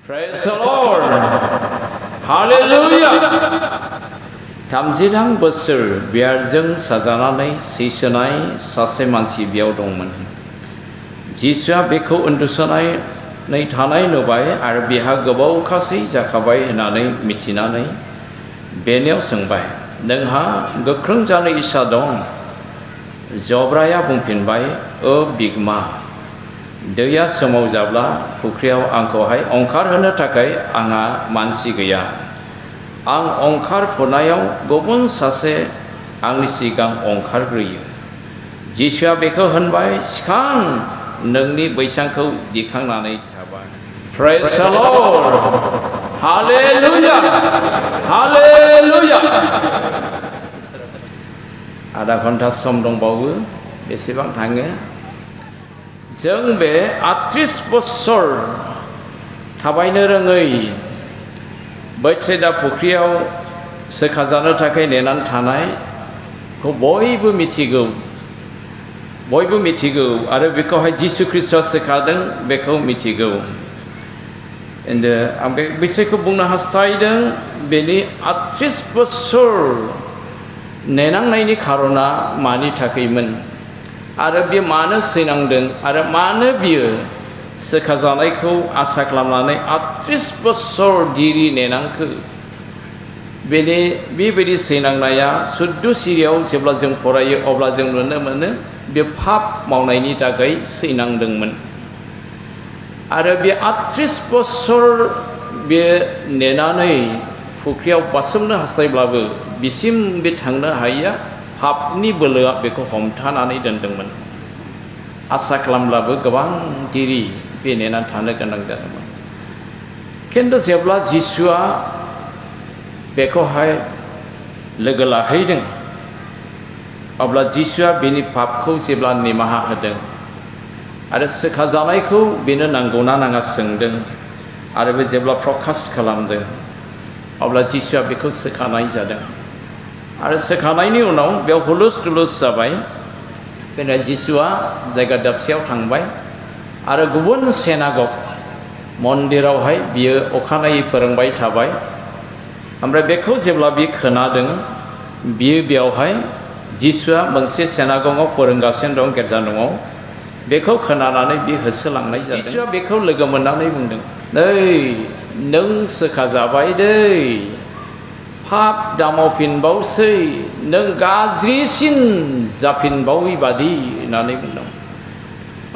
Praise the Lord. Hallelujah. थामजिदां बोसोर बियारजों साजानानै सैसोनाय सासे मानसि बेयाव दंमोन। जिसुआ बेखौ उन्दुसोनानै थानाय नुबाय आरो बिहा गोबावखासै जाखाबाय होननानै मिथिनानै बेनियाव सोंबाय, नोंहा गोख्रों जानो इसा दं? जब्राया बुंफिनबाय, ओ बिगोमा, दैया सोमावजाब्ला फुख्रियाव आंखौहाय ओंखारहोनो थाखाय आंहा मानसि गैया। आं ओंखारफुनायाव गुबुन सासे आंनि सिगां ओंखारग्रोयो। जिसुआ बेखौ होनबाय, सिखां, नोंनि बैसांखौ दिखांनानै थाबाय। Praise the Lord. Hallelujah. Hallelujah. आधा घन्टा सम दंबावो, बेसेबां थाङो? जों बे 38 बोसोर थाबायनो रोङै बैसेदा फुख्रियाव सोखाजानो थाखाय नेनानै थानायखौ बयबो मिथिगौ आरो बेखौहाय जिसु ख्रिस्टआ सोखादों बेखौ मिथिगौ। आं बे बैसोखौ बुंनो हास्थायदों, बेनि 38 बोसोर नेनांनायनि खारना मानि थाखायमोन आरो बियो मानो सैनांदों आरो मानो बियो सोखाजानायखौ आसा खालामनानै 38 बोसोर दिरि नेनांखो। बेबायदि सैनांनाया सुद्द सिरियाव जेब्ला जों फरायो अब्ला जों नुनो मोनो बे पाप मावनायनि थाखाय सैनांदोंमोन। आरो बे 38 बोसोर बे नेनानै फुख्रियाव बारसोमनो हास्थायब्लाबो बिसिम बे थांनो हायैया पापनि बोलोआ बेखौ हमथानानै दोनदोंमोन। आसा खालामब्लाबो गोबां दिरि बे नेनानै थानो गोनां जादोंमोन। खिन्थु जेब्ला जिसुआ बेखौहाय लोगो लाहैदों अब्ला जिसुआ बेनि पापखौ जेब्ला निमाहा होदों आरो सोखाजानायखौ बेनो नांगौना नाङा सोंदों आरो बे जेब्ला प्रकाश खालामदों अब्ला जिसुआ बेखौ सोखानाय जादों। आरो सोखानायनि उनाव बेयाव हुलुस थुलुस जाबाय। बेनिफ्राय जिसुआ जायगा दाबसेयाव थांबाय आरो गुबुन सेनागग मन्दिरावहाय बियो अखानायै फोरोंबाय थाबाय। ओमफ्राय बेखौ जेब्ला बियो खोनादों, बियो बेयावहाय जिसुआ मोनसे सेनागगआव फोरोंगासिनो दं, गिर्जा न'आव। बेखौ खोनानानै बियो होसोलांनाय जादों। जिसुआ बेखौ लोगो मोननानै बुंदों, नै नों सोखाजाबाय दै, पाप दामावफिनबावसै, नों गाज्रिसिन जाफिनबावै बादि होननानै बुंदों।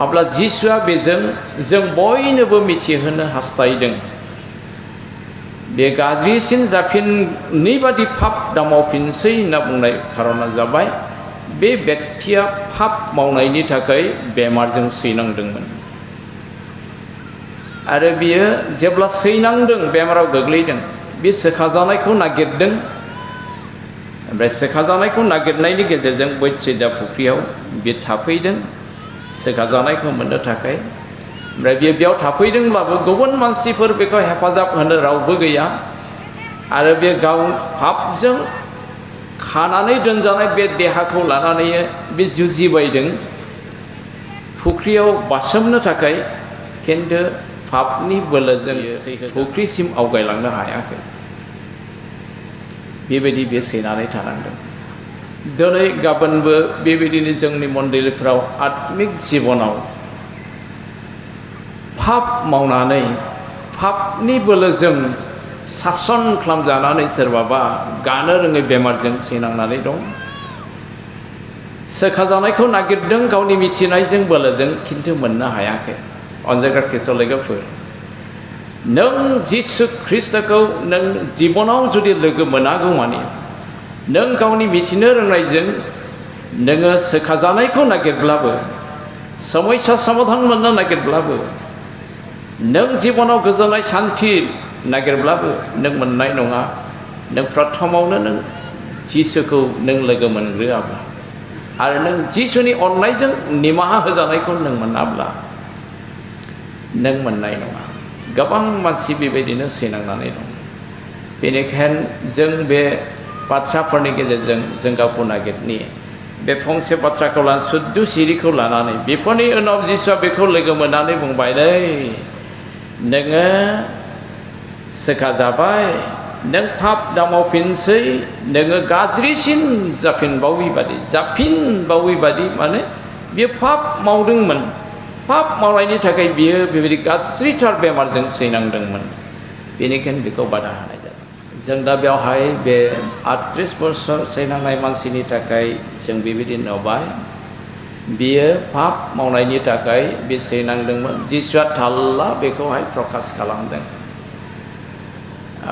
अब्ला जिसुआ बेजों जों बयनोबो मिथिहोनो हास्थायदों, बे गाज्रिसिन जाफिननै बादि पाप दामावफिनसै होनना बुंनाय खारना जाबाय बे व्यक्तिया पाप मावनायनि थाखाय बेमारजों सैनांदोंमोन। आरो बियो जेब्ला सैनांदों, बेमाराव गोग्लैदों, बे सोखाजानायखौ नागिरदों। ओमफ्राय सोखाजानायखौ नागिरनायनि गेजेरजों बैसेदा फुख्रियाव बे थाफैदों सोखाजानायखौ मोननो थाखाय। ओमफ्राय बियो बेयाव थाफैदोंब्लाबो गुबुन मानसिफोर बेखौ हेफाजाब होनो रावबो गैया। आरो बे गाव पापजों खानानै दोनजानाय बे देहाखौ लानानै बे जुजिबायदों फुख्रियाव बारसोमनो थाखाय, खिन्थु पापनि बोलोजों फुख्रिसिम आवगायलांनो हायाखै। बेबायदि बे सैनानै थानांदों। दिनै गाबोनबो बेबायदिनो जोंनि मन्दिरफ्राव आत्मिक जिबनाव पाप मावनानै पापनि बोलोजों सासन खालामजानानै सोरबाबा गानो रोङै बेमारजों सैनांनानै दं। सोखाजानायखौ नागिरदों गावनि मिथिनायजों बोलोजों, खिन्थु मोननो हायाखै। अनजाग्रा ख्रिस्ट' लोगोफोर, नों जिसु ख्रिस्ट'खौ नों जिबनाव जुदि लोगो मोनागौ माने नों गावनि मिथिनो रोंनायजों नोङो सोखाजानायखौ नागिरब्लाबो, समस्या समाधान मोननो नागिरब्लाबो, नों जिबनाव गोजोननाय सान्थि नागिरब्लाबो नों मोननाय नङा। नों प्रथमावनो नों जिसुखौ नों लोगो मोनग्रोआब्ला आरो नों जिसुनि अननायजों निमाहा होजानायखौ नों मोनाब्ला नों मोननाय नङा। गोबां मानसि बेबायदिनो सैनांनानै दं। बेनिखायनो जों बे बाथ्राफोरनि गेजेरजों जों गावखौ नागिरनि। बे फंसे बाथ्राखौ लानानै सुद्द सिरिखौ लानानै बेफोरनि उनाव जिसुआ बेखौ लोगो मोननानै बुंबाय, नै नोङो सोखाजाबाय नों पाप दामावफिनसै नोङो गाज्रिसिन जाफिनबावै बादि माने बियो पाप मावदोंमोन पाप मावनायनि थाखाय बियो बेबायदि गाज्रिथार बेमारजों सैनांदोंमोन बेनिखायनो बेखौ बादा होनाय जादों जों दा बेवहाय बे 38 बोसोर सैनांनाय मानसिनि थाखाय जों बेबायदि नुबाय बियो पाप मावनायनि थाखाय बे सैनांदोंमोन जिसुआ थाल्ला बेखौहाय प्रकाश खालामदों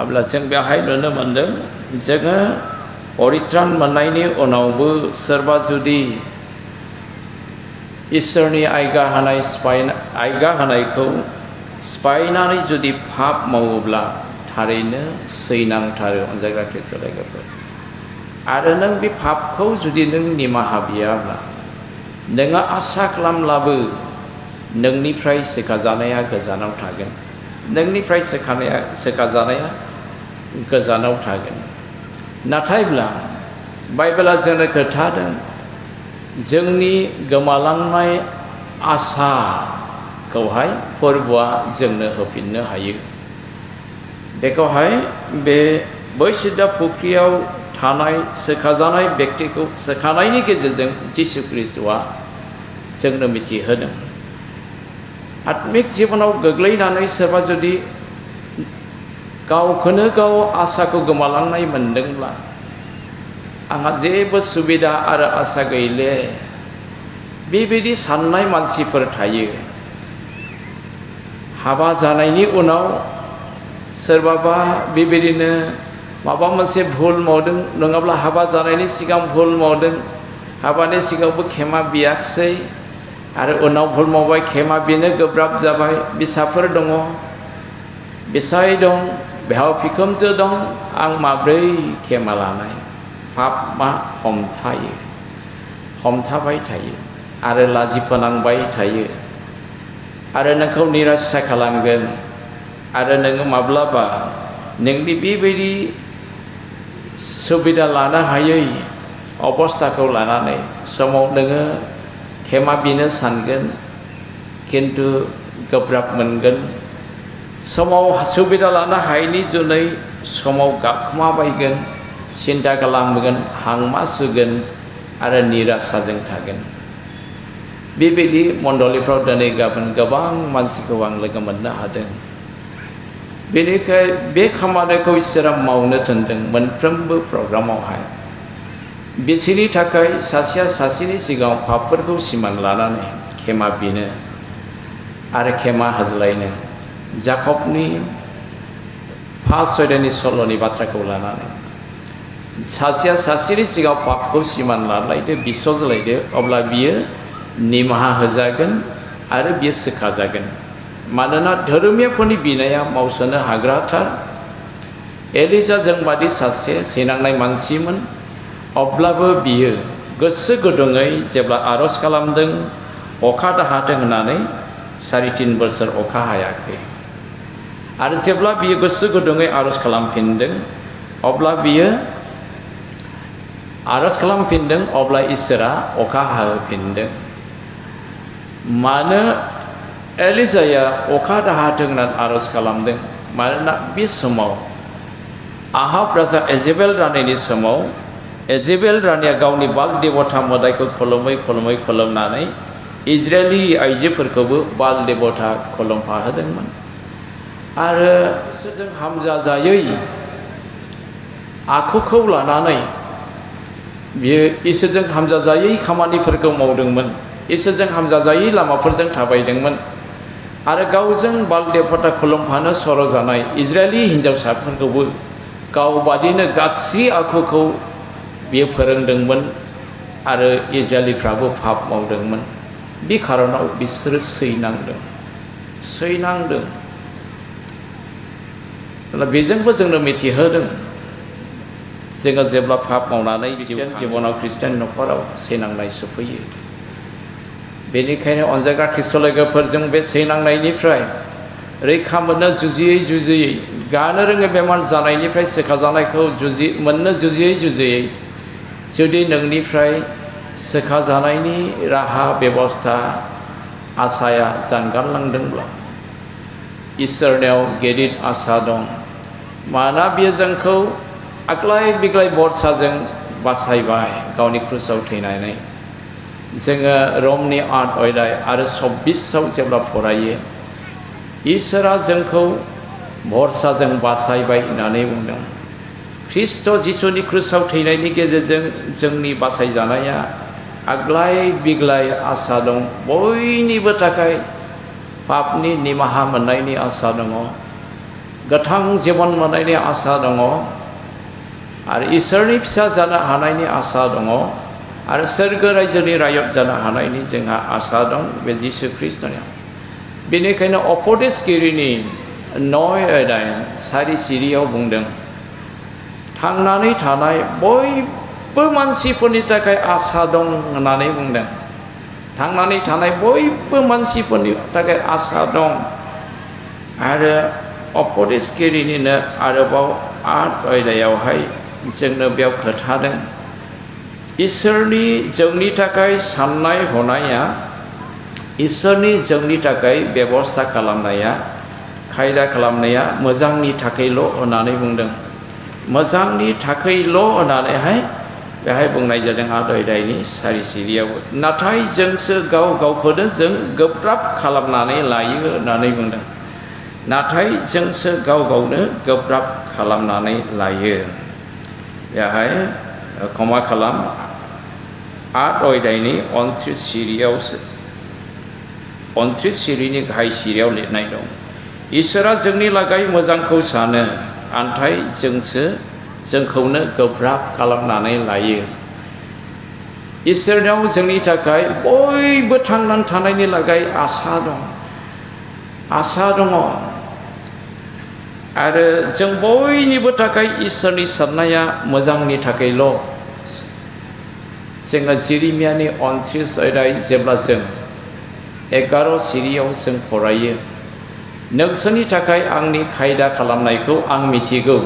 अब्ला जों बेवहाय नुनो मोनदों जोङो परित्रान मोननायनि उनावबो सोरबा जुदि इसोरनि आयगा होनायखौ सिफायनानै जुदि पाप मावोब्ला थारैनो सैनांथारो अनजायग्रा ख्रिस्ट' लोगोफोर आरो नों बे पापखौ जुदि नों निमाहा बियाब्ला नोङो आसा खालामब्लाबो नोंनिफ्राय सोखाजानाया गोजानाव थागोन नोंनिफ्राय सोखाजानाया गोजानाव थागोन नाथायब्ला बाइबेला जोंनो खोन्थादों जोंनि गोमालांनाय आसाखौहाय फोरबोआ जोंनो होफिननो हायो बेखौहाय बे बैसिदा फुख्रियाव थानाय सोखाजानाय व्यक्तिखौ सोखानायनि गेजेरजों जिसु ख्रिस्ट'आ जोंनो मिथिहोदों आत्मिक जीवनाव गोग्लैनानै सोरबा जुदि गावखौनो गाव आसाखौ गोमालांनाय मोनदोंब्ला आंहा जेबो सुबिदा आरो आसा गैले बेबायदि साननाय मानसिफोर थायो हाबा जानायनि उनाव सोरबाबा बेबायदिनो माबा मोनसे भुल मावदों नङाब्ला हाबा जानायनि सिगां भुल मावदों हाबानि सिगांबो खेमा बियाखिसै आरो उनाव भुल मावबाय खेमा बिनो गोब्राब जाबाय बिसाफोर दङ बिसाय दं बिहाव बिखुनजो दं आं माब्रै खेमा लानाय पापआ हमथाबाय थायो आरो लाजि फोनांबाय थायो आरो नोंखौ निरासा खालामगोन आरो नोङो माब्लाबा नोंनि बेबायदि सुबिदा लानो हायै अबस्थाखौ लानानै समाव नोङो खेमा बिनो सानगोन किन्तु गोब्राब मोनगोन समाव सुबिदा लानो हायैनि जुनै समाव गाबखोमाबायगोन सिन्ता खालामगोन हांमा सुगोन आरो निरासाजों थागोन बेबायदि मण्डलिफ्राव दिनै गाबोन गोबां मानसिखौ आं लोगो मोननो हादों बेनिखाय बे खामानिखौ इसोरा मावनो थिनदों मोनफ्रोमबो प्रग्रामावहाय बिसोरनि थाखाय सासेया सासेनि सिगाङाव पापफोरखौ सिमान लानानै खेमा बिनो आरो खेमा होज्लायनो जाकबनि 5-6 सल'नि बाथ्राखौ लानानै सासेया सासेनि सिगाङाव पापखौ सिमान लालायदो बिस'ज्लायदो अब्ला बियो निमाहा होजागोन आरो बियो सोखाजागोन मानोना धोरोमियाफोरनि बिनाया मावसोनो हाग्राथार एलिजाजों बादि सासे सैनांनाय मानसिमोन अब्लाबो बियो गोसो गुदुङै जेब्ला आर'ज खालामदों अखा दाहाथों होननानै 3.5 बोसोर अखा हायाखै आरो जेब्ला बियो गोसो गुदुङै आर'ज खालामफिनदों अब्ला बियो आर'ज खालामफिनदों अब्ला इसोरा अखा हाहोफिनदों मानो एलिजाया अखा दाहाथों होननानै आर'ज खालामदों मानोना बे समाव आहाब राजा एजेबेल रानिनि समाव एजेबेल रानिया गावनि बाल देबता मोदायखौ खुलुमनानै इजरायली आइजोफोरखौबो बाल देबता खुलुमफाहोदोंमोन आरो इसोरजों हामजाजायै आखुखौ लानानै बियो इसोरजों हामजाजायै खामानिफोरखौ मावदोंमोन इसोरजों हामजाजायै लामाफोरजों थाबायदोंमोन आरो गावजों बाल देबता खुलुमफानो सर' जानाय इजरायली हिन्जावसाफोरखौबो गावबादिनो गासै आखुखौ बियो फोरोंदोंमोन आरो इजरायलीफ्राबो पाप मावदोंमोन बे खारनाव बिसोरो सैनांदों बेजोंबो जोंनो मिथिहोदों जोङो जेब्ला पाप मावनानै जिबनाव ख्रिस्टियान न'खराव सैनांनाय सफैयो बेनिखायनो अनजायग्रा ख्रिस्ट' लोगोफोरजों बे सैनांनायनिफ्राय रैखा मोननो जुजियै गानो रोङै बेमार जानायनिफ्राय सोखाजानायखौ मोननो जुजियै जुदि नोंनिफ्राय सोखाजानायनि राहा बेबस्था आसाया जानगारलांदोंब्ला इसोरनियाव गेदिर आसा दं माना बियो जोंखौ आग्लाय बिग्लाय बरसाजों बासायबाय गावनि क्रुसाव थैनानै जोङो रमनि 8 अध्याय आरो 26आव जेब्ला फरायो इसोरा जोंखौ बरसाजों बासायबाय होननानै बुंदों ख्रिस्ट' जिसुनि क्रुसाव थैनायनि गेजेरजों जोंनि बासायजानाया आग्लाय बिग्लाय आसा दं बयनिबो थाखाय पापनि निमाहा मोननायनि आसा दङ गोथां जीवन मोननायनि आसा दङ आरो इसोरनि फिसा जानो हानायनि आसा दङ आरो सोरगो रायजोनि रायत जानो हानायनि जोंहा आसा दं बे जिसु ख्रिस्ट'नियाव बेनिखायनो उपदेशगिरिनि 9 अध्याय 4 सिरियाव बुंदों थांनानै थानाय बयबो मानसिफोरनि थाखाय आसा दं होननानै बुंदों थांनानै थानाय बयबो मानसिफोरनि थाखाय आसा दं आरो उपदेशगिरिनिनो आरोबाव 8 अध्यायावहाय जोंनो बेयाव खोन्थादों इसोरनि जोंनि थाखाय साननाय हनाया इसोरनि जोंनि थाखाय बेबस्था खालामनाया खायदा खालामनाया मोजांनि थाखायल' होननानै बुंदों मोजांनि थाखायल' होननानैहाय बेहाय बुंनाय जादों 8 अध्यायनि 4 सिरियाव नाथाय जोंसो गाव गावखौनो जों गोब्राब खालामनानै लायो होननानै बुंदों नाथाय जोंसो गाव गावनो गोब्राब खालामनानै लायो बेहाय क्षमा खालाम 8 अध्यायनि 29 सिरियावसो 29 सिरिनि गाहाय सिरियाव लिरनाय दं इसोरा जोंनि लागै मोजांखौ सानो आन्थाय जोंसो जोंखौनो गोब्राब खालामनानै लायो इसोरनाव जोंनि थाखाय बयबो थांनानै थानायनि लागै आसा दङ आरो जों बयनिबो थाखाय इसोरनि साननाया मोजांनि थाखायल' जोङो जिरिमियानि 29 अध्याय जेब्ला जों 11 सिरियाव जों फरायो नोंसोरनि थाखाय आंनि खायदा खालामनायखौ आं मिथिगौ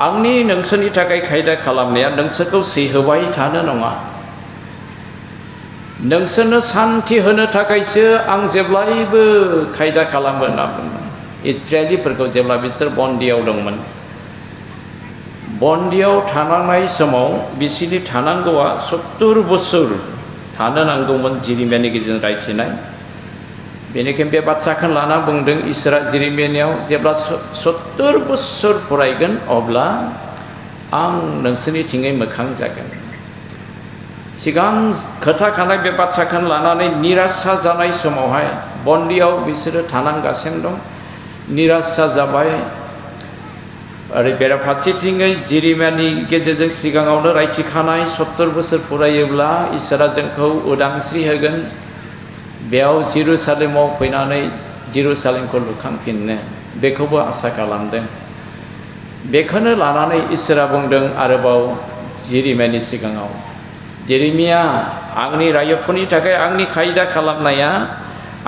आंनि नोंसोरनि थाखाय खायदा खालामनाया नोंसोरखौ सैहोबाय थानो नङा नोंसोरनो सान्थि होनो थाखायसो आं जेब्लायबो खायदा खालामो होनना बुंदों इस्राएलिफोरखौ जेब्ला बिसोर बन्दियाव दंमोन बन्दियाव थानांनाय समाव बिसोरनि थानांगौआ 70 बोसोर थानो नांगौमोन जिरिमियानि गेजेरजों रायथिनाय बेनिखायनो बे बाथ्राखौ लाना बुंदों इसोरा जिरिमियानियाव जेब्ला 70 बोसोर फरायगोन अब्ला आं नोंसोरनिथिङै मोखां जागोन सिगां खोथाखानाय बे बाथ्राखौ लानानै निरासा जानाय समावहाय बन्दियाव बिसोरो थानांगासिनो दं निरासा जाबाय ओरै बेराफारसेथिङै जिरिमियानि गेजेरजों सिगाङावनो रायथिखानाय 70 बोसोर फरायोब्ला इसोरा जोंखौ उदांस्रि होगोन बेयाव जेरुसालेमाव फैनानै जेरुसालेमखौ लुखांफिननो बेखौबो आसा खालामदों बेखौनो लानानै इसोरा बुंदों आरोबाव जिरिमियानि सिगाङाव जेरेमिया आंनि रायजोफोरनि थाखाय आंनि खायदा खालामनाया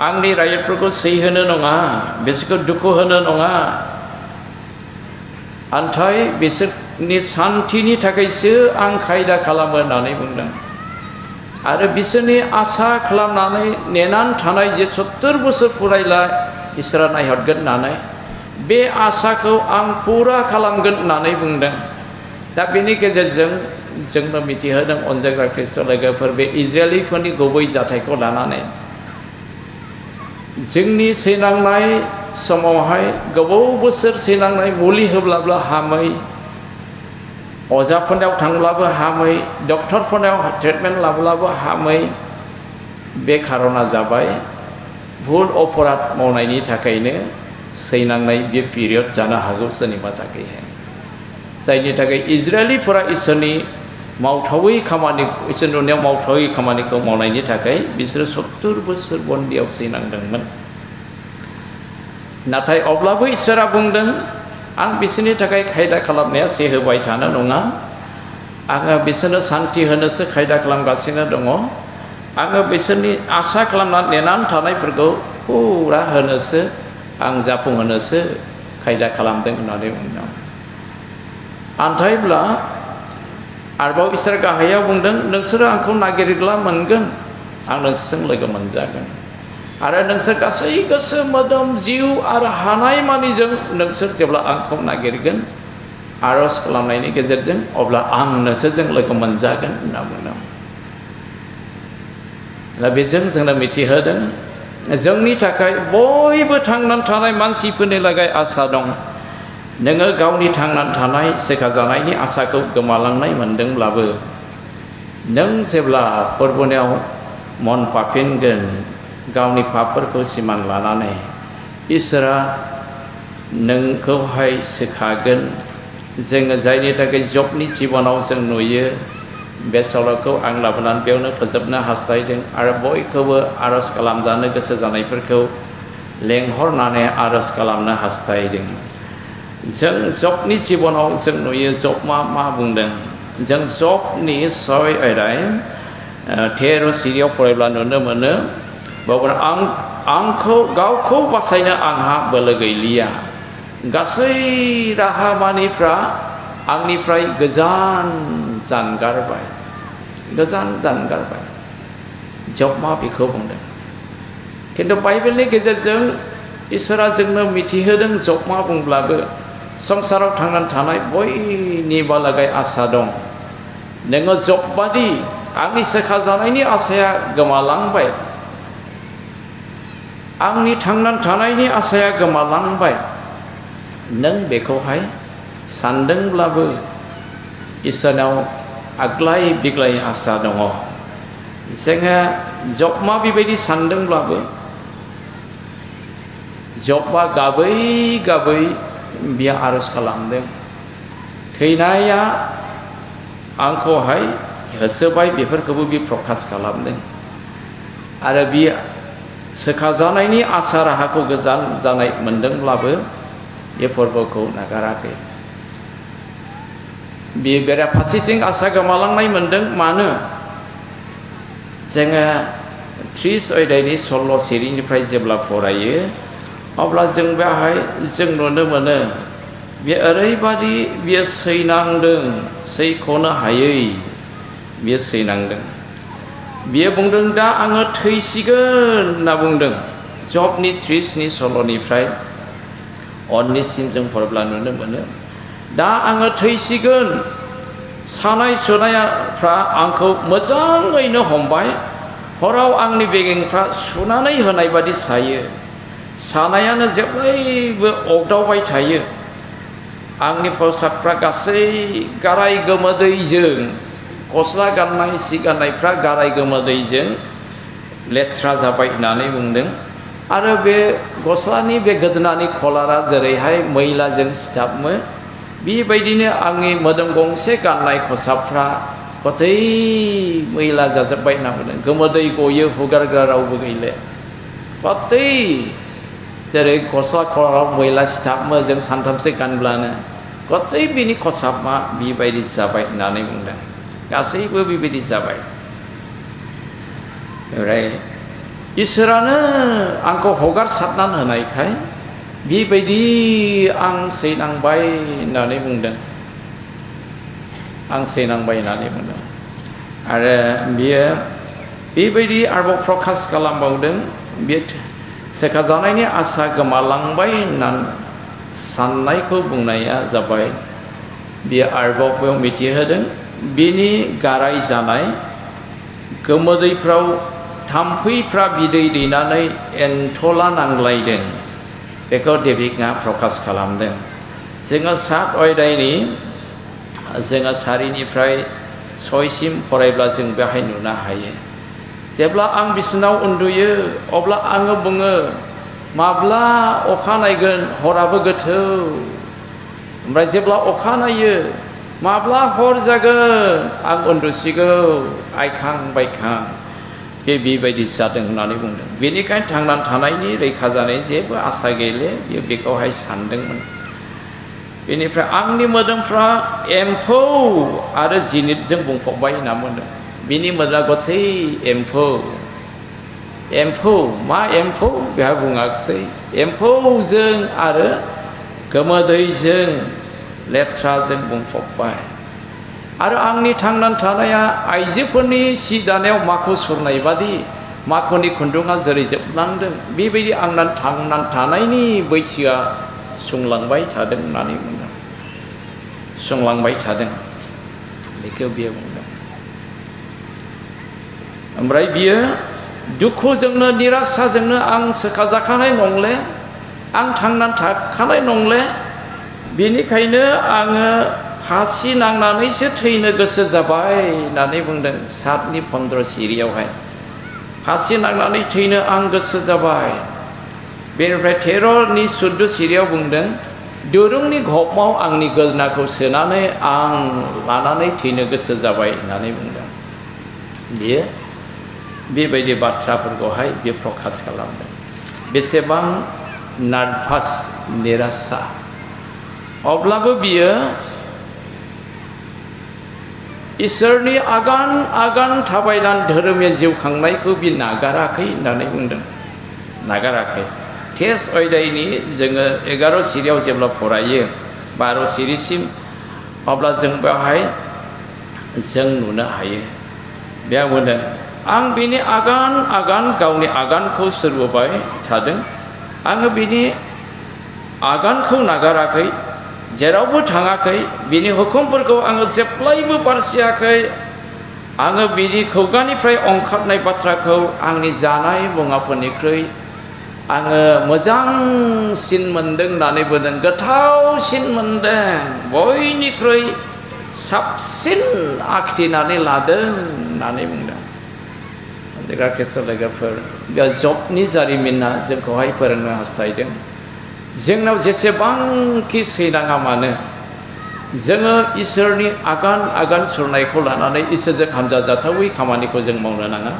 आंनि रायजोफोरखौ सैहोनो नङा बिसोरखौ दुखु होनो नङा आन्थाय बिसोरनि सान्थिनि थाखायसो आं खायदा खालामो होननानै बुंदों आरो बिसोरनि आसा खालामनानै नेनानै थानाय जे 70 बोसोर फरायला इसोरा नायहरगोन होननानै बे आसाखौ आं पुरा खालामगोन होननानै बुंदों दा बेनि गेजेरजों जोंनो मिथिहोदों अनजाग्रा ख्रिस्ट' लोगोफोर बे इजराइलिफोरनि गुबै जाथायखौ लानानै जोंनि सैनांनाय समावहाय गोबाव बोसोर सैनांनाय मुलि होब्लाबो हामै अजाफोरनाव थांब्लाबो हामै डक्टरफोरनाव ट्रिटमेन्ट लाब्लाबो हामै बे खारना जाबाय भुल अपराध मावनायनि थाखायनो सैनांनाय बे पिरियड जानो हागौ सोरनिबा थाखायहाय जायनि थाखाय इजराइलिफोरा इसोरनि मावथावै खामानि इसोर नुनायाव मावथावै खामानिखौ मावनायनि थाखाय बिसोरो 70 बोसोर बन्दियाव सैनांदोंमोन नाथाय अब्लाबो इसोरा बुंदों आं बिसोरनि थाखाय खायदा खालामनाया सेहोबाय थानो नङा आङो बिसोरनो सान्थि होनोसो खायदा खालामगासिनो दङ आङो बिसोरनि आसा खालामनानै नेनानै थानायफोरखौ पुरा होनोसो आं जाफुंहोनोसो खायदा खालामदों होननानै बुंदों आन्थायब्ला आरोबाव इसोर गाहायाव बुंदों नोंसोरो आंखौ नागिरोब्ला मोनगोन आं नोंसोरजों लोगो मोनजागोन आरो नोंसोर गासै गोसो मोदोम जिउ आरो हानाय मानिजों नोंसोर जेब्ला आंखौ नागिरगोन आरज खालामनायनि गेजेरजों अब्ला आं नोंसोरजों लोगो मोनजागोन होनना बुंदों। दा बेजों जोंनो मिथिहोदों जोंनि थाखाय बयबो थांनानै थानाय मानसिफोरनि लागै आसा दं। नोङो गावनि थांनानै थानाय सोखाजानायनि आसाखौ गोमालांनाय मोनदोंब्लाबो नों जेब्ला फोरबोनियाव मन फाफिनगोन गावनि पापफोरखौ सिमान लानानै इसोरा नोंखौहाय सोखागोन। जोङो जायनि थाखाय जबनि जिबनाव जों नुयो बे सल'खौ आं लाबोनानै बेयावनो फोजोबनो हास्थायदों आरो बयखौबो आरज खालामजानो गोसो जानायफोरखौ लेंहरनानै आरज खालामनो हास्थायदों। जों जबनि जिबनाव जों नुयो जबआ मा बुंदों। जों जबनि 6 अध्याय 13 सिरियाव फरायब्ला नुनो मोनो बावनो आंखौ गावखौ बासायनो आंहा बोलो गैलिया। गासै राहामानिफ्रा आंनिफ्राय गोजान जानगारबाय जबआ बेखौ बुंदों। किन्तु बाइबेलनि गेजेरजों इसोरा जोंनो मिथिहोदों जबआ बुंब्लाबो संसाराव थांनानै थानाय बयनिबो लागै आसा दं। नोङो जबबादि आंनि सोखाजानायनि आसाया गोमालांबाय, आंनि थांनानै थानायनि आसाया गोमालांबाय, नों बेखौहाय सानदोंब्लाबो इसोरनाव आग्लाय बिग्लाय आसा दङ। जोङो जबआ बेबायदि सानदोंब्लाबो जबआ गाबै गाबै बियो आरज खालामदों। थैनाया आंखौहाय होसोबाय बेफोरखौबो बि प्रकाश खालामदों आरो बियो सोखाजानायनि आसा राहाखौ गोजान जानाय मोनदोंब्लाबो बे फोरबोखौ नागाराखै। बे बेराफारसेथिं आसा गोमालांनाय मोनदों। मानो? जोङो 30 अध्यायनि 16 सिरिनिफ्राय जेब्ला फरायो अब्ला जों बेहाय जों नुनो मोनो बे ओरैबादि बियो सैनांदों, सैख'नो हायै बियो सैनांदों। बियो बुंदों दा आङो थैसिगोन होनना बुंदों। जबनि 30नि 16निफ्राय 19सिम जों फरायब्ला नुनो मोनो दा आङो थैसिगोन, सानाय सुनायफ्रा आंखौ मोजाङैनो हमबाय, हराव आंनि बेगेंफ्रा सुनानै होनाय बादि सायो, सानायानो जेब्लायबो अगदावबाय थायो, आंनि खसाबफ्रा गासै गाराय गोमोदैजों, गस्ला गाननाय सि गाननायफ्रा गाराय गोमोदैजों लेथ्रा जाबाय होननानै बुंदों। आरो बे गस्लानि बे गोदोनानि कलारा जेरैहाय मैलाजों सिथाबमो बेबायदिनो आंनि मोदोम गंसे गाननाय खसाबफ्रा गथै मैला जाजोब्बाय होनना बुंदों। गोमोदै गयो, हुगारग्रा रावबो गैले। गथै जेरै गस्ला कलाराव मैला सिथाबमो जों सानथामसो गानब्लानो गथै बिनि खसाबा बेबायदि जाबाय होननानै बुंदों। गासैबो बेबायदि जाबाय। ओमफ्राय इसोरानो आंखौ हगारसारनानै होनायखाय बेबायदि आं सैनांबाय होननानै बुंदों। आं सैनांबाय होननानै बुंदों। आरो बियो बेबायदि आरोबाव प्रकाश खालामबावदों बे सोखाजानायनि आसा गोमालांबाय होननानै साननायखौ बुंनाया जाबाय बियो आरोबाव बेयाव मिथिहोदों बिनि गाराय जानाय गोमोदैफ्राव थाम्फैफ्रा बिदै दैनानै एन्थला नांलायदों। बेखौ डेभिडआ प्रकाश खालामदों। जोङो 7 अध्यायनि जोङो 4निफ्राय 6सिम फरायब्ला जों बेहाय नुनो हायो। जेब्ला आं बिसिनाव उन्दुयो अब्ला आङो बुङो माब्ला अखा नायगोन, हराबो गोथौ। ओमफ्राय जेब्ला अखा नायो माब्ला हर जागोन, आं उन्दुसिगौ आइखां बायखां। बेबायदि जादों होननानै बुंदों। बेनिखायनो थांनानै थानायनि रैखा जानायनि जेबो आसा गैले बियो बेखौहाय सानदोंमोन। बेनिफ्राय आंनि मोदोमफ्रा एम्फौ आरो जिनिदजों बुंफबबाय होनना बुंदों। बिनि मोदोमा गथै एम्फौ। एम्फौ मा एम्फौ बेहा बुङाखिसै। एम्फौजों आरो गोमोदैजों लेथ्राजों बुंफबबाय। आरो आंनि थांनानै थानाया आइजोफोरनि सि दानायाव माखु सुरनाय बादि माखुनि खुन्दुङा जेरै जोबलांदों बेबायदि आंना थांनानै थानायनि बैसोआ सुंलांबाय थादों होननानै बुंदों। सुंलांबाय थादों बेखौ बियो बुंदों। ओमफ्राय बियो दुखुजोंनो निरासाजोंनो आं सोखाजाखानाय नंले, आं थांनानै थाखानाय नंले, बेनिखायनो आङो फासि नांनानैसो थैनो गोसो जाबाय होननानै बुंदों 7:15 सिरियावहाय। फासि नांनानै थैनो आं गोसो जाबाय। बेनिफ्राय 13:14 सिरियाव बुंदों दुरुंनि गमाव आंनि गोदोनाखौ सोनानै आं लानानै थैनो गोसो जाबाय होननानै बुंदों। बियो बेबायदि बाथ्राफोरखौहाय बियो प्रकाश खालामदों। बेसेबां नार्भास निरासा, अब्लाबो बियो इसोरनि आगान आगान थाबायनानै धोरोमनि जिउ खांनायखौ बि नागाराखै होननानै बुंदों। नागाराखै। टेस्ट अध्यायनि जोङो 11 सिरियाव जेब्ला फरायो 12 सिरिसिम, अब्ला जों बेवहाय जों नुनो हायो। बेयाव बुंदों आं बिनि आगान आगान गावनि आगानखौ सोरबोबाय थादों। आङो बिनि आगानखौ नागाराखै, जेरावबो थाङाखै, बिनि हुकुमफोरखौ आङो जेब्लायबो बारसियाखै। आङो बिनि खुगानिफ्राय ओंखारनाय बाथ्राखौ आंनि जानाय मुवाफोरनिख्रुइ आङो मोजांसिन मोनदों होननानै बुंदों। गोथावसिन मोनदों, बयनिख्रुइ साबसिन आखिनानै लादों होननानै बुंदों। जेग्रा ख्रिस्ट'ल लोगोफोर, बे जबनि जारिमिना जोंखौहाय फोरोंनो हास्थायदों। जोंनाव जेसेबांखि सैनाङा मानो, जोङो इसोरनि आगान आगान सुरनायखौ लानानै इसोरजों हामजाजाथावै खामानिखौ जों मावनो नाङा।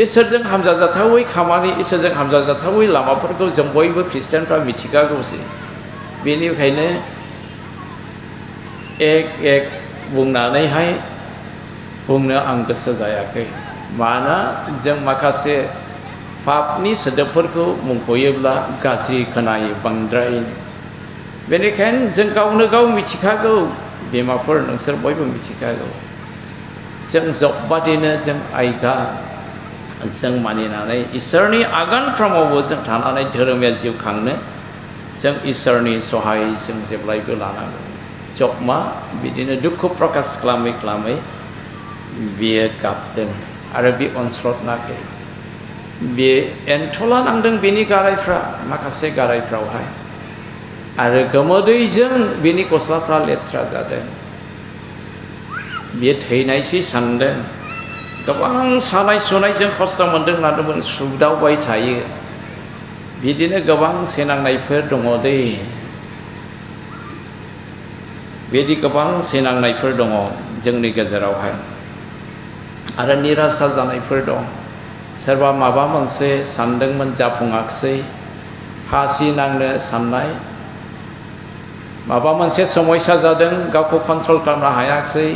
इसोरजों हामजाजाथावै खामानि, इसोरजों हामजाजाथावै लामाफोरखौ जों बयबो ख्रिस्टियानफ्रा मिथिखागौसै। बेनिखायनो एक बुंनानैहाय बुंनो आं गोसो जायाखै। मानोना जों माखासे पापनि सोदोबफोरखौ मुंख'योब्ला गाज्रि खोनायो बांद्राय। बेनिखायनो जों गावनो गाव मिथिखागौ, बिमाफोर नोंसोर बयबो मिथिखागौ। जों जबबादिनो जों आयगा जों मानिनानै इसोरनि आगानफ्रामावबो जों थानानै धोरोमारि जिउ खांनो जों इसोरनि सहाय जों जेब्लायबो लानांगौ। जबमा बिदिनो दुखु प्रकाश खालामै खालामै बियो गाबदों आरो बे अनस्लदनाखै। बे एन्थला नांदों बेनि गारायफ्रा, माखासे गारायफ्रावहाय, आरो गोमोदैजों बिनि गस्लाफ्रा लेथ्रा जादों। बियो थैनायसै सानदों। गोबां सानाय सुनायजों खस्थ' मोनदों होननानै सुदावबाय थायो। बिदिनो गोबां सैनांनायफोर दङ दै, बिदि गोबां सैनांनायफोर दङ जोंनि गेजेरावहाय, आरो निरासा जानायफोर दं। सोरबा माबा मोनसे सानदोंमोन जाफुङाखसै, फासि नांनो साननाय, माबा मोनसे समस्या जादों गावखौ कन्ट्रल खालामनो हायाखसै,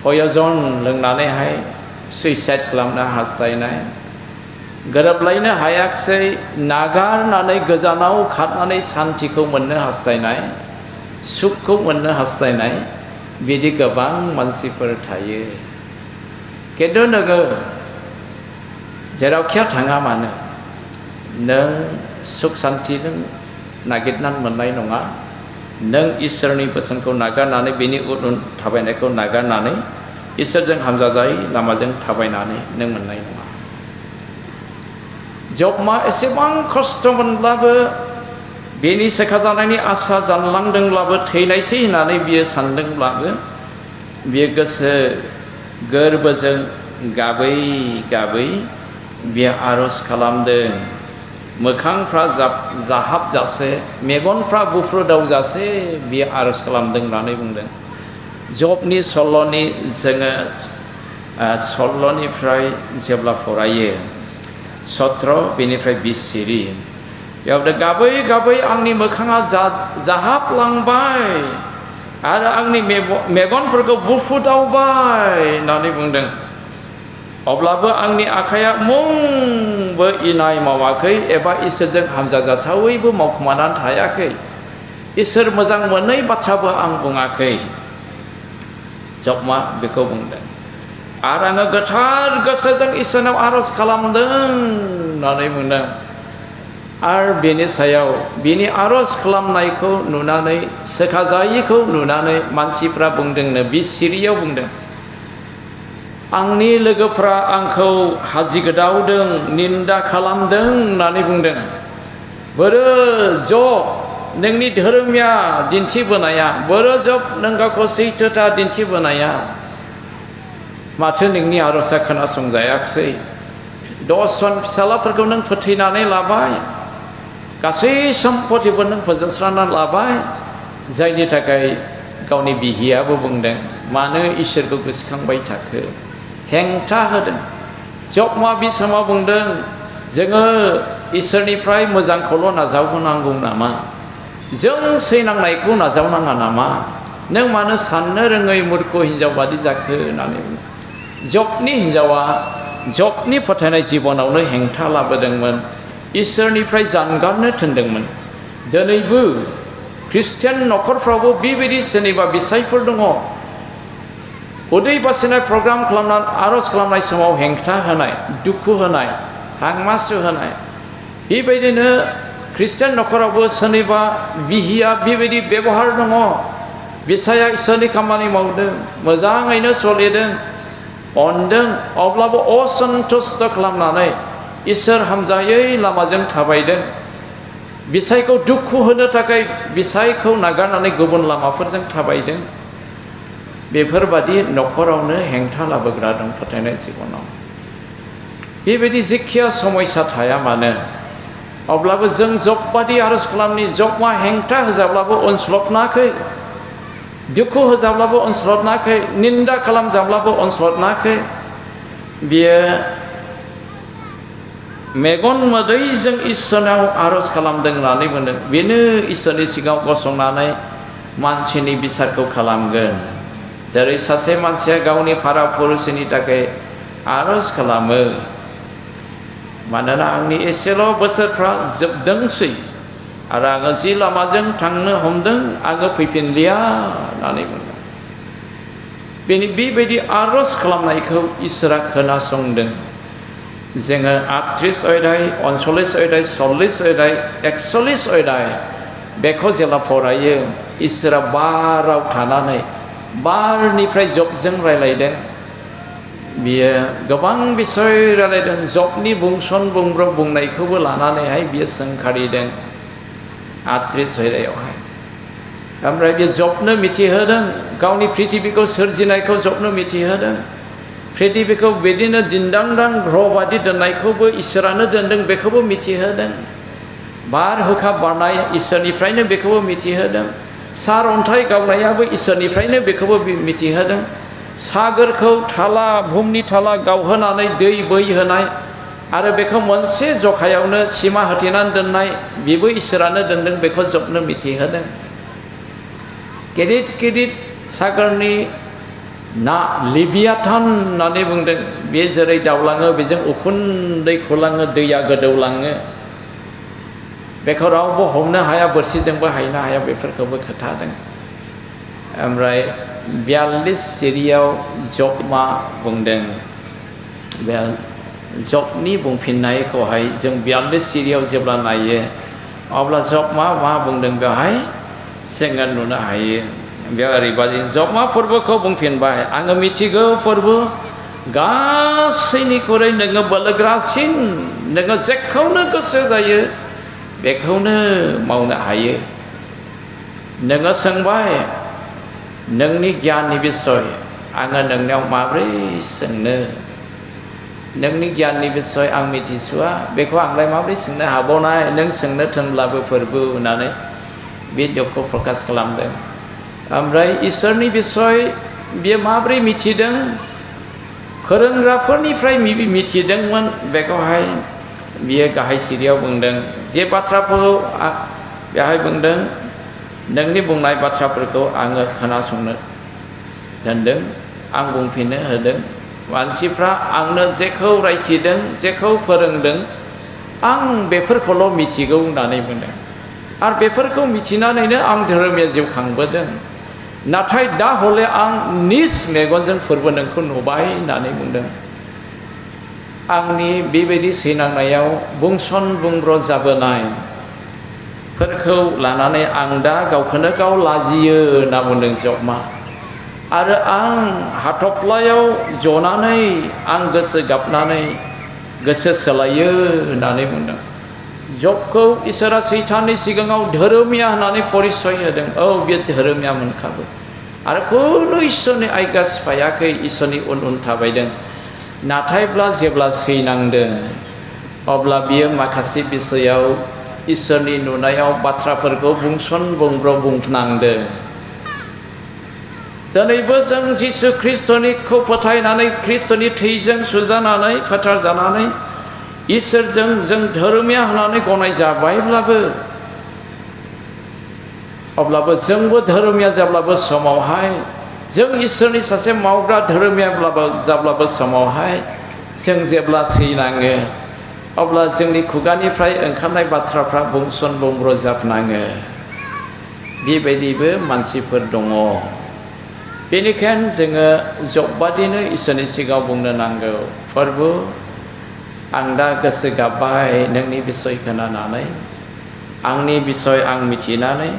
पयजन लोंनानैहाय सुइसाइड खालामनो हास्थायनाय, गोरोबलायनो हायाखसै, नागारनानै गोजानाव खारनानै सान्थिखौ मोननो हास्थायनाय, सुखखौ मोननो हास्थायनाय, बिदि गोबां मानसिफोर थायो। खिन्थु नोङो जेरावखि थाङा मानो नों सुख सान्थि नों नागिरनानै मोननाय नङा। नों इसोरनि बोसोनखौ नागारनानै, बेनि उन उन थाबायनायखौ नागारनानै इसोरजों हामजाजायै लामाजों थाबायनानै नों मोननाय नङा। जबमा एसेबां खस्थ' मोनब्लाबो, बेनि सेखाजानायनि आसा जानलांदोंब्लाबो, थैनायसै होननानै बियो सानदोंब्लाबो, बियो गोसो गोरबोजों गाबै गाबै बियो आर'ज खालामदों। मोखांफ्रा जाहाबजासे, मेगनफ्रा बुफ्रुदावजासे बियो आर'ज खालामदों होननानै बुंदों। जबनि सल'नि जोङो सल'निफ्राय जेब्ला फरायो 17 बेनिफ्राय 20 सिरि, बेयाव गाबै गाबै आंनि मोखाङा जाहाबलांबाय आरो आंनि मेगनफोरखौ बुफ्रुदावबाय होननानै बुंदों। अब्लाबो आंनि आखाइया मुंबो इनाय मावाखै एबा इसोरजों हामजाजाथावैबो मावखुमानानै थायाखै। इसोर मोजां मोनै बाथ्राबो आं बुङाखै। जबमा बेखौ बुंदों। आरो आङो गोथार गोसोजों इसोरनाव आर'ज खालामदों होननानै बुंदों। आरो बेनि सायाव बिनि आर'ज खालामनायखौ नुनानै सोखाजायैखौ नुनानै मानसिफ्रा बुंदोंनो, बि सिरियाव बुंदों, आंनि लोगोफ्रा आंखौ हाजि गोदावदों, निन्दा खालामदों होननानै बुंदों। बोरो जब नोंनि धोरोमिया दिन्थिबोनाया, बोरो जब नों गावखौ सैथोथा दिन्थिबोनाया, माथो नोंनि आर'जआ खोनासंजायाखिसै? 10 जन फिसालाफोरखौ नों फोथैनानै लाबाय, गासै सम्पतिफोर नों फोजोबस्रांनानै लाबाय, जायनि थाखाय गावनि बिहियाबो बुंदों, मानो इसोरखौ गोसोखांबाय थाखो? हेंथा होदों। जबमा बि समाव बुंदों, जोङो इसोरनिफ्राय मोजांखौल' नाजावनांगौ नामा? जों सैनांनायखौ नाजावनाङा नामा? नों मानो साननो रोङै मुर्ख हिन्जाव बादि जाखो होननानै बुङो। जबनि हिन्जावा जबनि फोथायनाय जिबनावनो हेंथा लाबोदोंमोन, इसोरनिफ्राय जानगारनो थिनदोंमोन। दिनैबो ख्रिस्टियान न'खरफ्रावबो बेबायदि सोरनिबा बिसायफोर दङ, उदै बासिनाय प्रग्राम खालामनानै आर'ज खालामनाय समाव हेंथा होनाय, दुखु होनाय, हांमासु होनाय। बेबायदिनो ख्रिस्टियान न'खरावबो सोरनिबा बिहिया बेबायदि बेबहार दङ। बिसाया इसोरनि खामानि मावदों, मोजाङैनो सोलिदों, अनदों, अब्लाबो असन्तुष्ट खालामनानै इसोर हामजायै लामाजों थाबायदों। बिसायखौ दुखु होनो थाखाय बिसायखौ नागारनानै गुबुन लामाफोरजों थाबायदों। बेफोरबादि न'खरावनो हेंथा लाबोग्रा दं फोथायनाय जिबनाव। बेबायदि जेखिया समयसा थाया मानो, अब्लाबो जों जबबादि आर'ज खालामनि, जबमा हेंथा होजाब्लाबो अनस्लदनाखै, दुखु होजाब्लाबो अनस्लदनाखै, निन्दा खालामजाब्लाबो अनस्लदनाखै। बियो मेगन मोदैजों इसोरनाव आर'ज खालामदों होननानै बुंदों। बेनो इसोरनि सिगाङाव गसंनानै मानसिनि बिसारखौ खालामगोन। जेरै सासे मानसिया गावनि भारा पुरुषनि थाखाय आर'ज खालामो, मानोना आंनि एसेल' बोसोरफ्रा जोबदोंसै आरो आङो जि लामाजों थांनो हमदों आङो फैफिनलिया होननानै बुंदों। बेबायदि आर'ज खालामनायखौ इसोरा खोनासंदों। जोङो 38 अध्याय, 39 अध्याय, 40 अध्याय, 41 अध्याय बेखौ जेला फरायो, इसोरा बाराव थानानै बारनिफ्राय जबजों रायलायदों। बियो गोबां बिसय रायलायदों। जबनि बुंसन बुंब्रब बुंनायखौबो लानानैहाय बियो सोंखारिदों 38 अध्यायावहाय। ओमफ्राय बियो जबनो मिथिहोदों, गावनि पृथिबीखौ सोरजिनायखौ जबनो मिथिहोदों। पृथिबीखौ बिदिनो दिन्दांदां ग्रह बादि दोननायखौबो इसोरानो दोनदों, बेखौबो मिथिहोदों। बारहुंखा बारनाय इसोरनिफ्रायनो, बेखौबो मिथिहोदों। सार अन्थाइ गावनायाबो इसोरनिफ्रायनो, बेखौबो मिथिहोदों। सागोरखौ थाला, बुहुमनि थाला गावहोनानै दै बोहैहोनाय आरो बेखौ मोनसे जखायावनो सिमा होथेनानै दोननाय, बेबो इसोरानो दोनदों, बेखौ जबनो मिथिहोदों। गिदिर गिदिर सागरनि ना लिबियाथान होननानै बुंदों। बे जेरै दावलाङो बेजों उखुन्दै खुलाङो, दैया गोदौलाङो, बेखौ रावबो हमनो हाया, बोरसिजोंबो हायनो हाया, बेफोरखौबो खोथादों। ओमफ्राय 42 सिरियाव जबमा बुंदों। बे जबनि बुंफिननायखौहाय जों 42 सिरियाव जेब्ला नायो, अब्ला जबमा मा बुंदों बेवहाय जोङो नुनो हायो। बेयाव ओरैबादि जबमा फोरबोखौ बुंफिनबाय, आङो मिथिगौ फोरबो गासैनिख्रुइ नोङो बोलोग्रासिन, नोङो जेखौनो गोसो जायो बेखौनो मावनो हायो। नोङो सोंबाय नोंनि गियाननि बिसय, आङो नोंनियाव माब्रै सोंनो? नोंनि गियाननि बिसय आं मिथिसुवा, बेखौ आंलाय माब्रै सोंनो हाबावनाय? नों सोंनो थोनब्लाबो फोरबो होननानै बे दुखु प्रकाश खालामदों। ओमफ्राय इसोरनि बिसय बियो माब्रै मिथिदों? फोरोंग्राफोरनिफ्राय मिथिदोंमोन। बेखौहाय बियो गाहाय सिरियाव बुंदों। जे बाथ्राफोरखौ बेहाय बुंदों, नोंनि बुंनाय बाथ्राफोरखौ आङो खोनासंनो दोनदों, आं बुंफिननो होदों। मानसिफ्रा आंनो जेखौ रायथिदों, जेखौ फोरोंदों, आं बेफोरखौल' मिथिगौ होननानै बुंदों। आरो बेफोरखौ मिथिनानैनो आं धोरोमनि जिउ खांबोदों। नाथाय दा हले आं निज मेगनजों फोरबो नोंखौ नुबाय होननानै बुंदों। आंनि बेबायदि सैनांनायाव बुंसन बुंब्र जाबोनाय फोरखौ लानानै आं दा गावखौनो गाव लाजियो होनना बुंदों जबमा। आरो आं हाथफ्लायाव जनानै आं गोसो गाबनानै गोसो सोलायो होननानै बुंदों। जबखौ इसोरा सैताननि सिगाङाव धोरोमिया होननानै परिचय होदों। औ बे धोरोमिया मोनखाबो आरो खुनु इसोरनि आयगा सिफायाखै, इसोरनि उन उन थाबायदों। नाथायब्ला जेब्ला सैनांदों अब्ला बियो माखासे बिसयाव इसोरनि नुनायाव बाथ्राफोरखौ बुंसन बुंब्र बुंनांदों। दिनैबो जों जिसु ख्रिस्ट'निखौ फोथायनानै ख्रिस्ट'नि थैजों सुजानानै फोथार जानानै इसोरजों जों धोरोमिया होननानै गनाय जाबायब्लाबो अब्लाबो जोंबो धोरोमिया जाब्लाबो समावहाय जों इसोरनि सासे मावग्रा धोरोमियाब्लाबो जाब्लाबो समावहाय जों जेब्ला सैनाङो अब्ला जोंनि खुगानिफ्राय ओंखारनाय बाथ्राफ्रा बुंसन बुंब्र जाबनाङो। बेबायदिबो मानसिफोर दङ। बेनिखायनो जोङो जबबादिनो इसोरनि सिगाङाव बुंनो नांगौ, प्रभु आं दा गोसो गाबबाय नोंनि बिसय खोनानानै, आंनि बिसय आं मिथिनानै,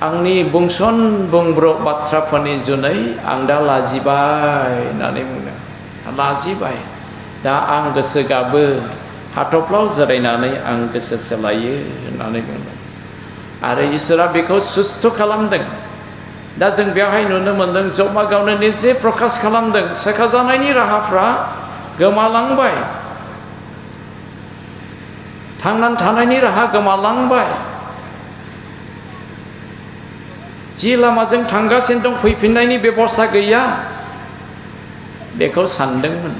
आंनि बुंसन बुंब्र बाथ्राफोरनि जुनै आं दा लाजिबाय होननानै बुंदों। लाजिबाय, दा आं गोसो गाबो, हाथफ्लाव जिरायनानै आं गोसो सोलायो होननानै बुंदों। आरो इसोरा बेखौ सुस्थ' खालामदों। दा जों बेवहाय नुनो मोनदों जबमा गावनो निजे प्रकाश खालामदों। सेखाजानायनि राहाफ्रा गोमालांबाय, थांनानै थानायनि राहा गोमालांबाय। जि लामाजों थांगासिनो दं फैफिननायनि बेबस्था गैया बेखौ सानदोंमोन।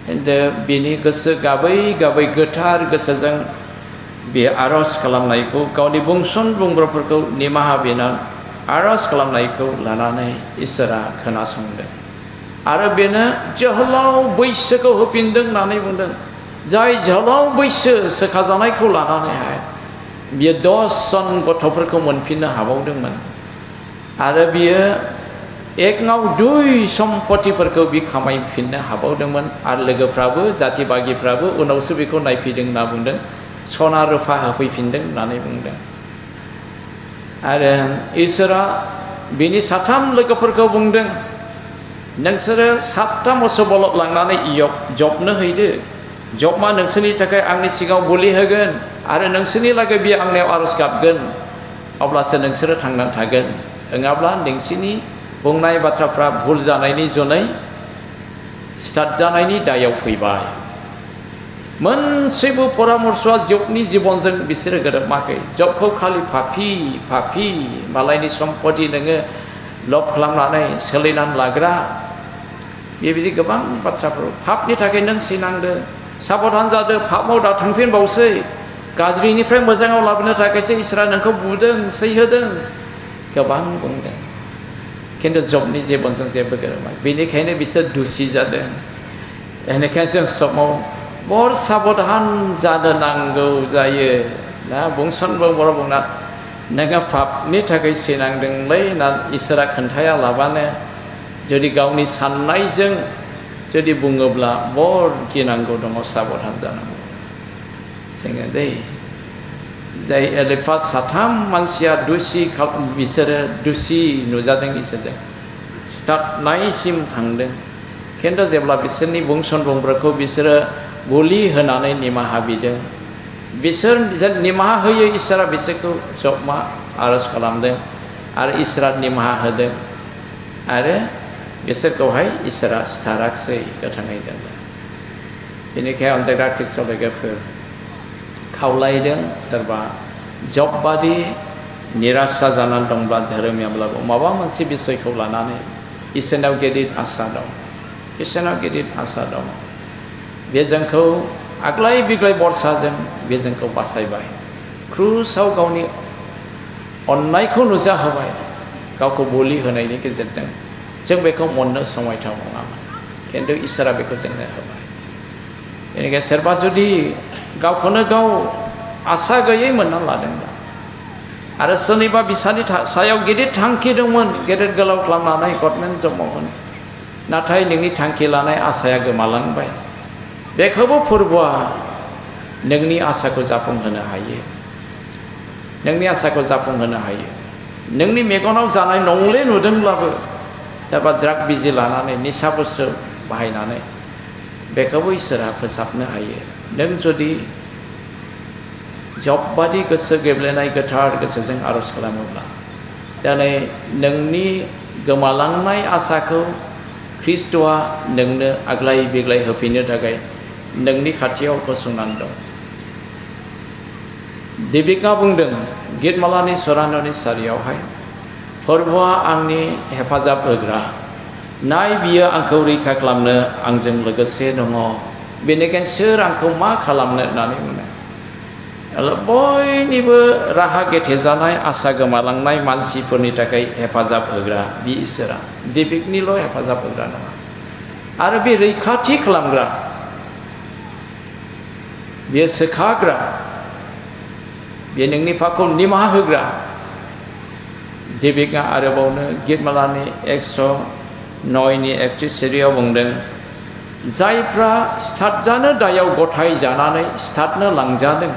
खिन्थु बिनि गोसो गाबै गाबै गोथार गोसोजों बे आर'ज खालामनायखौ, गावनि बुंसन बुंब्रफोरखौ निमाहा बिना आर'ज खालामनायखौ लानानै इसोरा खोनासंदों आरो बेनो जोहोलाव बैसोखौ होफिनदों होननानै बुंदों। जाय जोहोलाव बैसो सोखाजानायखौ लानानैहाय बियो 10 जन गथ'फोरखौ मोनफिननो हाबावदोंमोन आरो बियो 1/2 सम्पतिफोरखौ बि खामायफिननो हाबावदोंमोन। आरो लोगोफ्राबो जाथि बागिफ्राबो उनावसो बेखौ नायफैदों होनना बुंदों। सना रुफा होफैफिनदों होननानै बुंदों। आरो इसोरा बिनि 3 लोगोफोरखौ बुंदों, नोंसोरो 7 मोसौ बलद लांनानै जबनो हैदो। जबमा नोंसोरनि थाखाय आंनि सिगाङाव बोलि होगोन आरो नोंसोरनि लागै बियो आंनियाव आर'ज गाबगोन। अब्लासो नोंसोरो थांनानै थागोन। नङाब्ला नोंसोरनि बुंनाय बाथ्राफ्रा भुल जानायनि जुनै स्टार्ट जानायनि दायाव फैबाय। मोनसेबो परामर्शआ जबनि जिबनजों बिसोरो गोरोबाखै। जबखौ खालि फाफि मालायनि सम्पति नोङो लब खालामनानै सोलिनानै लाग्रा, बेबायदि गोबां बाथ्राफोर। पापनि थाखाय नों सैनांदो, साबधान जादो, पापआव दा थांफिनबावसै। गाज्रिनिफ्राय मोजाङाव लाबोनो थाखायसो इसोरा नोंखौ बुदों, सैहोदों, गोबां बुंदों। खिन्थु जबनि जिबनजों जेबो गोरोबाखै। बेनिखायनो बिसोर दुसि जादों। बेनिखायनो जों समाव बर साबधान जानो नांगौ जायो ना। बुंसन बुंब्र बुंना नोङो पापनि थाखाय सैनांदोंलै होनना इसोरा खोन्थाया लाबानो जुदि गावनि साननायजों जुदि बुङोब्ला बर गिनांगौ दङ, साबधान जानांगौ। जोङो जाय एलेफा 3 मानसिया बिसोरो दुसि नुजादों इसोरजों सिथारनायसिम थांदों। खिन्थु जेब्ला बिसोरनि बुंसन बुंब्रखौ बिसोरो बोलि होनानै निमाहा बिदों, बिसोर निमाहा होयो इसोरा बिसोरखौ जबमा आर'ज खालामदों आरो इसोरा निमाहा होदों आरो बिसोरखौहाय इसोरा सिथाराखसै, गोथाङै दोनदों। बेनिखायनो अनजाग्रा ख्रिस्ट' लोगोफोर खावलायदों, सोरबा जबबादि निराशा जानानै दंब्ला धोरोमियाब्लाबो माबा मोनसे बिसयखौ लानानै इसोरनाव गिदिर आसा दं, इसोरनाव गिदिर आसा दं। बे जोंखौ आग्लाय बिग्लाय बरसाजों बे जोंखौ बासायबाय। क्रुसाव गावनि अननायखौ नुजाहोबाय, गावखौ बोलि होनायनि गेजेरजों। जों बेखौ मोननो समायथाव नङामोन, खिन्थु इसोरा बेखौ जोंनो होबाय। बेनिखायनो सोरबा जुदि गावखौनो गाव आसा गैयै मोनना लादोंब्ला आरो सोरनिबा बिसानि सायाव गिदिर थांखि दंमोन गेदेर गोलाव खालामनानै गभर्नमेन्ट जब मावहोनो नाथाय नोंनि थांखि लानाय आसाया गोमालांबाय बेखौबो फोरबोआ नोंनि आसाखौ जाफुंहोनो हायो नोंनि आसाखौ जाफुंहोनो हायो नोंनि मेगनाव जानाय नंले नुदोंब्लाबो सोरबा द्राग बिजि लानानै निसा बुस्थु बाहायनानै बेखौबो इसोरा फोसाबनो हायो नों जुदि जब बादि गोसो गेब्लेनाय गोथार गोसोजों आरज खालामोब्ला दिनै नोंनि गोमालांनाय आसाखौ ख्रिस्ट'आ नोंनो आग्लाय बिग्लाय होफिननो थाखाय नोंनि खाथियाव गसंनानै दं देबिका बुंदों गितमालानि 94 फोरबोआ आंनि हेफाजाब होग्रा नाय बियो आंखौ रैखा खालामनो आंजों लोगोसे दङ बेनिखायनो सोर आंखौ मा खालामनो होननानै बुङो बयनिबो राहा गेथेजानाय आसा गोमालांनाय मानसिफोरनि थाखाय हेफाजाब होग्रा बे इसोरा देबिकनिल' हेफाजाब होग्रा नङा आरो बे रैखाथि खालामग्रा बेयो सोखाग्रा बे नोंनि पापखौ निमाहा होग्रा देबिका आरोबावनो गितमालानि 109 सिरियाव बुंदों जायफ्रा सिथारजानो दायाव गथाय जानानै सिथारनो लांजादों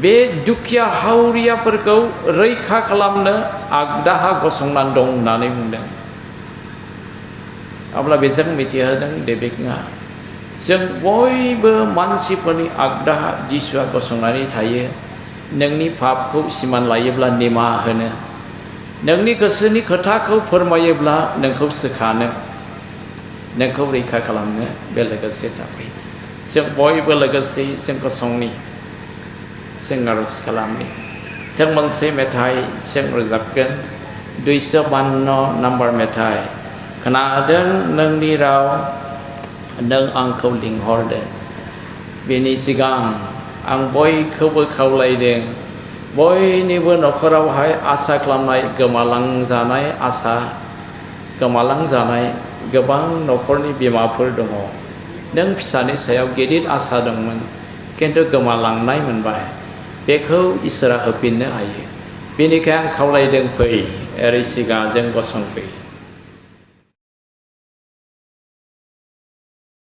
बे दुखिया हावरियाफोरखौ रैखा खालामनो आगदाहा गसंनानै दं होननानै बुंदों अब्ला बेजों मिथिहोदों देबिका जों बयबो मानसिफोरनि आगदाहा जिसुआ गसंनानै थायो नोंनि पापखौ सिमान लायोब्ला निमाहा होनो नोंनि गोसोनि खोथाखौ फोरमायोब्ला नोंखौ सोखानो नोंखौ रैखा खालामनो बे लोगोसे थाफायो जों बयबो लोगोसे जों गसंनि जों आरज खालामनि जों मोनसे मेथाइ जों रोजाबगोन 252 नम्बर मेथाइ खोनादों नोंनि राव नों आंखौ लिंहरदों बेनि सिगां आं बयखौबो खावलायदों बयनिबो न'खरावहाय आसा खालामनाय गोमालांजानाय आसा गोमालांजानाय गोबां न'खरनि बिमाफोर दङ नों फिसानि सायाव गिदिर आसा दंमोन किन्तु गोमालांनाय मोनबाय बेखौ इसोरा होफिननो हायो बेनिखायनो आं खावलायदों फै ओरै सिगांजों गसंफै